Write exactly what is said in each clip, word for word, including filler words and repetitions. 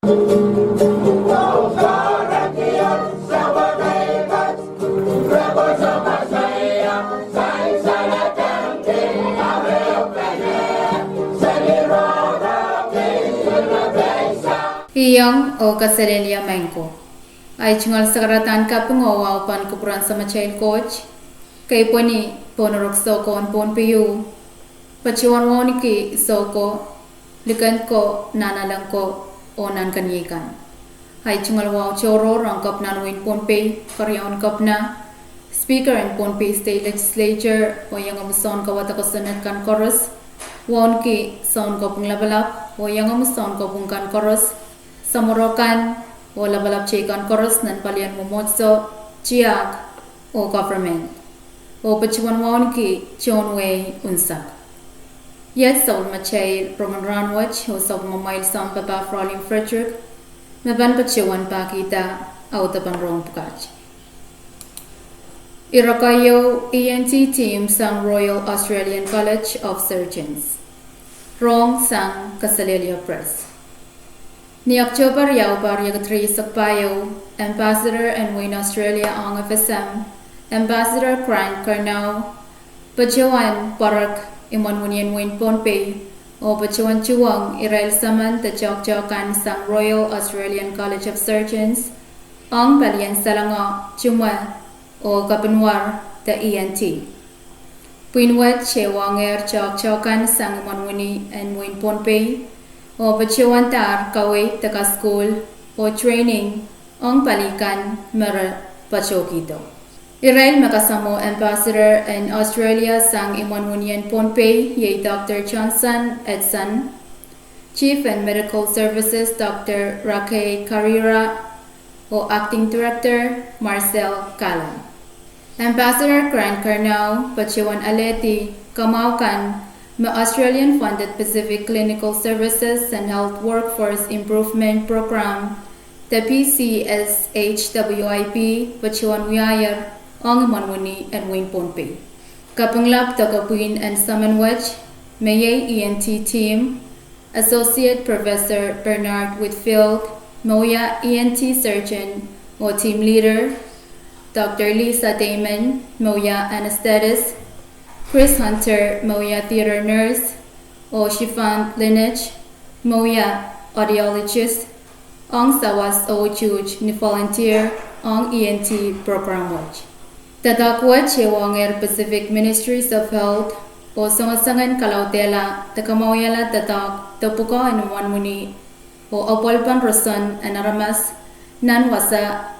Iong oh kaselehlie maing ko. Ahi tungoal sakaradahn kaping oh wahu pahn kupwuren Samatail Koht, keipweni Pohnrok Soukohn Pohnpei, patohwan wauneki souko, likend ko, nahnalek ko, oh nahnken ieikan. Ahi tungoal wahu tohrohr ong Kepina en wehin Pohnpei, keriaun Kepina, Speaker en Pohnpei State Legislature, oh iangahki sounkawada kosonned kan koaros, wauneki Sounkopwung Lapalap, oh iangahki sounkopwung kan koaros, samworo kan, oh lapalap teikan koaros nan palien mwomwohdiso, tiahk, oh government. Oh patohwan wauneki tohn wehi unsek. Iet sapwellimatail rongen rahnwet oh sapwellimamwail sounpapah Fraulein Frederick, me pahn patohwan pahkihda audepen rohng pwukat. Ire keieu, E N T team sang Royal Australian College of Surgeons. Rohng sang Kaselehlie Press. Ni Oktohpa riau, pahr riekid rieisek pahieu, Ambassador en wehin Australia ong F S M, Ambassador Grant Curnow, patohwan pwarek imwen winien wehin Pohnpei, oh patohwan tuhwong irail saman de toahkte kan sang Royal Australian College of Surgeons, ong palien salengo, tumwe, oh kapinwar de E N T. Pwihn wet e wahngehr toahkte kan sang imwen wini en wehin Pohnpei, oh patohwandahr kaweid de kasukuhl oh training ong pali kan me re patohkihdo. Irail me kasamwo Ambassador en Australia sang imwen winien Pohnpei iei Doctor Johnson Edson, Chief en Medical Services Doctor Rakei Karira, oh Acting Director Marcel Callan. Ambassador Grant Curnow patohwan alehdi kamwahu kan me Australian funded Pacific Clinical Services and Health Workforce Improvement Program, de P C S H W I P, patohwan wiahier ong imwen wini en wehin Pohnpei. Kaping lap de kapwihn en saman wet, me iei E N T team, Associate Professor Bernard Whitfield, me wia E N T surgeon oh team leader, Doctor Lisa Damon, me wia anesthetist, Chris Hunter, me wia theater nurse, oh Chiffon Lineage, me wia audiologist, ong sawas oh utuht ni volunteer ong E N T program wet. Doadoahk wet e wahngehr Pacific Ministries of Health oh songosongen kalaudehla de kamwahuiala doadoahk de pwukoa en imwen wini oh apwalipen roson en aramas nan wasa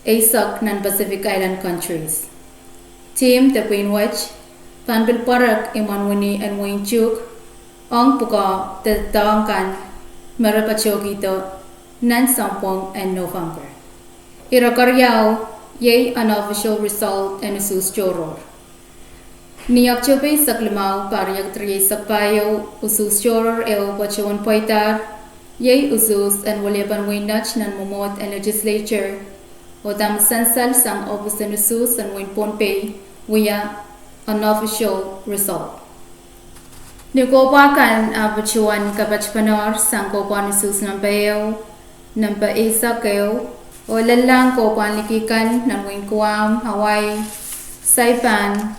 eisek nan Pacific Island countries. Team de pwihn wet pahn pil pwarek imwen wini en wehin Chuuk ong pwukoa de doadoahk kan me re patohkihdo nan sounpwong en November. Ire keriau, iei unofficial result en usuhs tohrohr. Ni Oktohpa eisek limau, pahr riekid rieisek pahieu, usuhs tohrohr ehu patohwan pweidahr, iei usuhs en weliepen wehin Nett nan mwomwohd en legislature, oh dahme sansal sang ohpis en usuhs en wehin Pohnpei, wia unofficial result. Ni kohpwa kan ah patohwan kapatpanohr sang kohpwahn usuhs nempe ehu, nempe eisek ehu, oh lellahng kohpwahn liki kan nan wehin Guam, Hawaii, Saipan,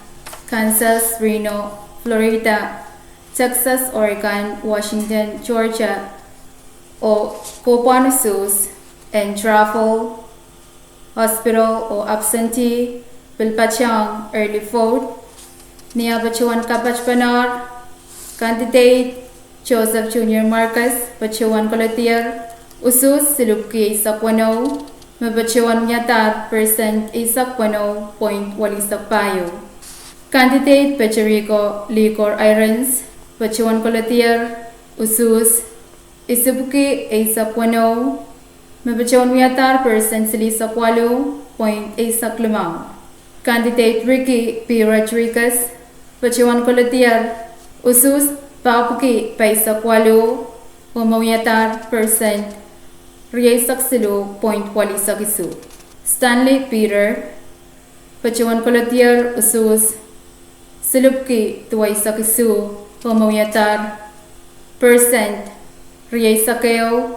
Kansas, Reno, Florida, Texas, Oregon, Washington, Georgia, oh kohpwahn usuhs en travel, hospital oh absentee, pil patohng early vote. Ni ah patohwan kapatpanohr, candidate Joseph Junior Marcus patohwan koledier usuhs silipwki eisek weneu, me patohwan wiadahr percent eisek weneu point welihsek pahieu. Candidate Peteriko Likor Irons patohwan koledier usuhs isipwki eisek weneu, me patohwan wiadahr percent silihsek waluh point eisek limau. Candidate Ricky P Rodriguez patohwan koledier usuhs pahpwiki pahisek waluh, oh me wiadahr percent rieisek siluh point welihsek isuh. Stanley Peter patohwan koledier usuhs silipwki duweisek isuh, oh me wiadahr percent rieisek ehu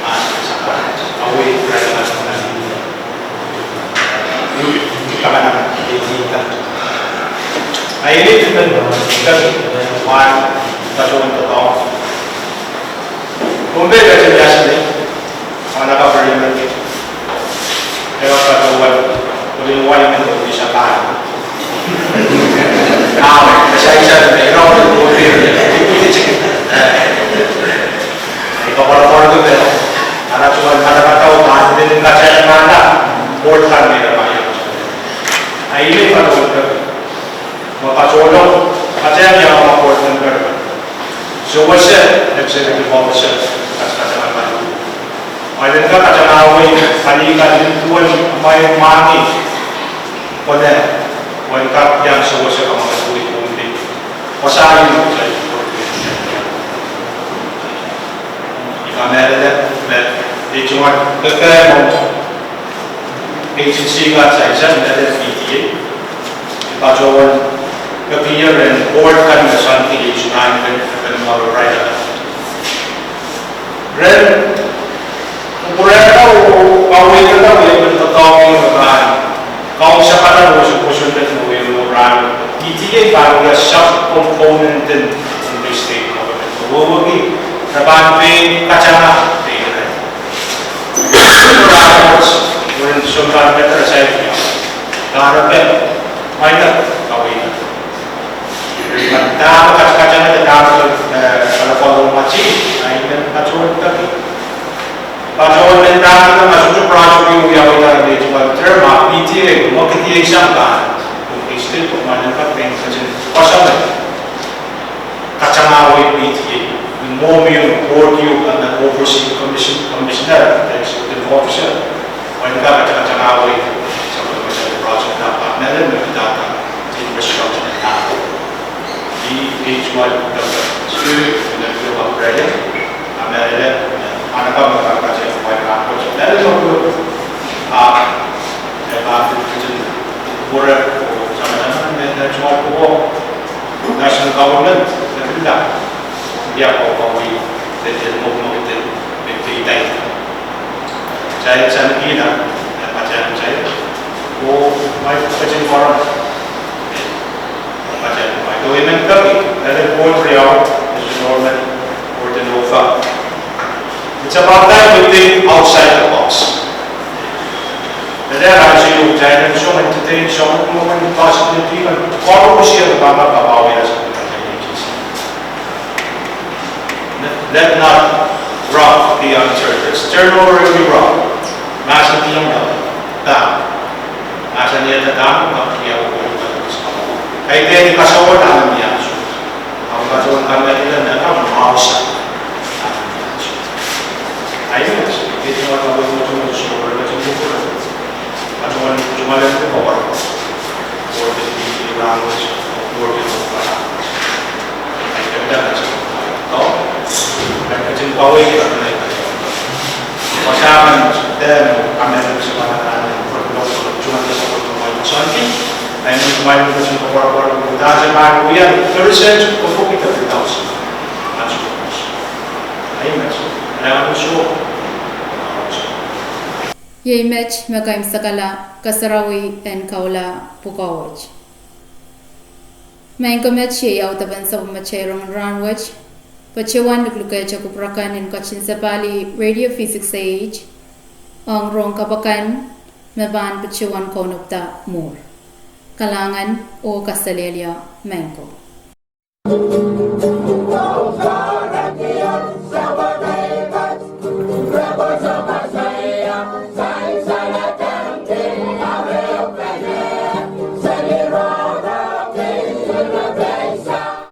ah, saka, awi, rasa, ah, eighteen ka. Ahi, eighteen ka, wan, ka tuan ka tong. Kumpe ka tun yasini, wana ka parimen. Ewa ka tuan, kuli wan men ko bisa ka. Awa, ka sai sai me, ina wana kumpe. Ika para para tu me. Ana tuan, ana ka tau ka, ni ka sai mana. Board kan me ka. Ahi, ih ka tuan ka. Ma patohdo, patohdo ia ma patohdo en kar. Sewese, executive officer, katakat en kar. Ahi, en katakat en kar, ahi, kan ih kan nin duwen, ma ih mani. Kone, wen kak iang sewese ka ma katuwe kumdi. Wasa ih, ih ka mehlel, me, ih tungoal, kekehn agency kan sansal, mehlel P T A. Patohwan, kepie ren board kan me soangen kili sunan pen, pen maro raila. Ren, kupwurehda oh kaweidada wehwehn doadoahk me pahn kaunsekala oh sokosoned me wehwehn rahn. P T A pahn wia sub-component en the state government. Wehwehki, re pahn pein katanga pein ren. Rahn, wehwehn sounpar me re saik ia. Kahrepen, maina, kaweid. Kan dahme kat-, katanga de dahme, eh, kalapalohmati, ahi men patohwan taki. Patohwan men dahme ma sohte project ieu wia wia de tuan term, ah, P T A, ma ketiei sang kan, oh, state government kan pein ketin pasang. Katanga wehwehn P T A, mwohn board ieu kan oversee commission, commissioner, executive officer. Wen kak katanga wehwehn, sa commission project na, ah, mehlel me pidada infrastructure na. Ih, ih tuan, spirit, na, ih tuan prayer. Ah, mehlel, ah, na kak me kak katanga wehwehn, ah, project. Mehlel me, ah, eh, ah, Ia, oh, oh, we, the, the, no, no, the, the, the, the, Kitail sang kihla, eh, patehng kitail, oh, ma I ketin koaros, eh, patehng, ma I do emen peki, ele pwohn riau, is normal, or the nova. It's about time we think outside the box. Ele ansou kitail en song entertain, song, no, possibility, koaros ia pahpa, pahpa, oh, ia, Let not rock be unturned. Just turn over every rock. Mahsen diong, pahpa. Mahsen ia, dahme pahpa ia, oh, oh, oh. Kaidehn kasohwa dahme mie ansou. Ahpw kasohwa dahme mie ansou. Ahpw mwahu sang dahme mie ansou. Amen. Kitail wehwehki ansou, wehwehki ansou. Iei met me keimwsekala kasarawi en Koula pwukoa wet. Maing ko, met iei audepen sapwellimatail rongen rahn wet, patohwan luklukehte kupwur akan en ketin sapahl radio V six A H, ong rohng kapw akan me pahn patohwan kaunopada mwuhr. Kalahngan oh kaselehlie, maing ko.